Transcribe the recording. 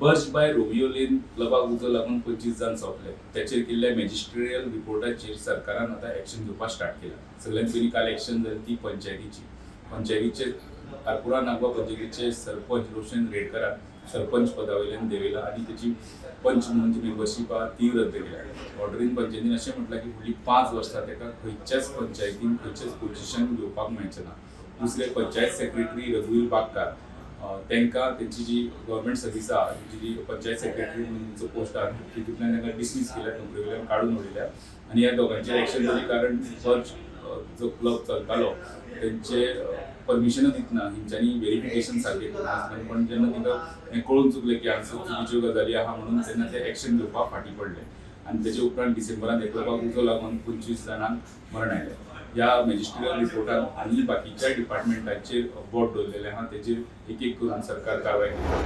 Birch by Romeo Lane क्लबाक उजो लागून 25 जाण सोंपले. ताचेर केल्ल्या मॅजिस्ट्रियल रिपोर्टाचेर सरकारान आतां एक्शन घेवपाक स्टार्ट केला. सगळ्यांत पयलीं काल एक्शन जाली ती पंचायतीची. पंचायतीचे आरपुरा नागवा पंचायतीचे सरपंच रोशन रेडकराक सरपंच पदा वयल्यान देंवयला आनी तेची पंच म्हणून जी मेंबरशीप आहा ती रद्द केल्या. ऑर्डरीन पंचायतीन अशें म्हटलां की फुडलीं 5 वर्सां ताका खंयच्याच पंचायतीन खंयचेच पोजिशन घेवपाक मेळचें ना. दुसरें, पंचायत सेक्रेटरी रघुवीर बागकार, तांकां तेंची जी गव्हर्मेंट सर्वीस आहा, तेंची जी पंचायत सेक्रेटरी म्हणून तेंचो पोस्ट आहा, तितूंतल्यान तांकां डिसमीस केल्या, नोकरे वयल्यान काडून उडयल्या. आनी ह्या दोगांचेर एक्शन जाली कारण बर्च जो क्लब चलतालो तेंचे परमिशनच दितना हेंच्यांनी वेरिफिकेशन सारकें करूंक नासलें. पण जेन्ना तांकां हें कळून चुकलें की हांगसर चुकीच्यो गजाली आहा म्हणून, तेन्ना ते एक्शन घेवपाक फाटीं पडले आनी तेचे उपरांत डिसेंबरान हे क्लबाक उजो लागून 25 जाणांक मरण आयलें. ह्या मॅजिस्ट्रियल रिपोर्टान आनी बाकीच्या डिपार्टमेंटाचेर बोट दवरलेलें आहा. तेजेर एक एक करून सरकार कारवाय करता.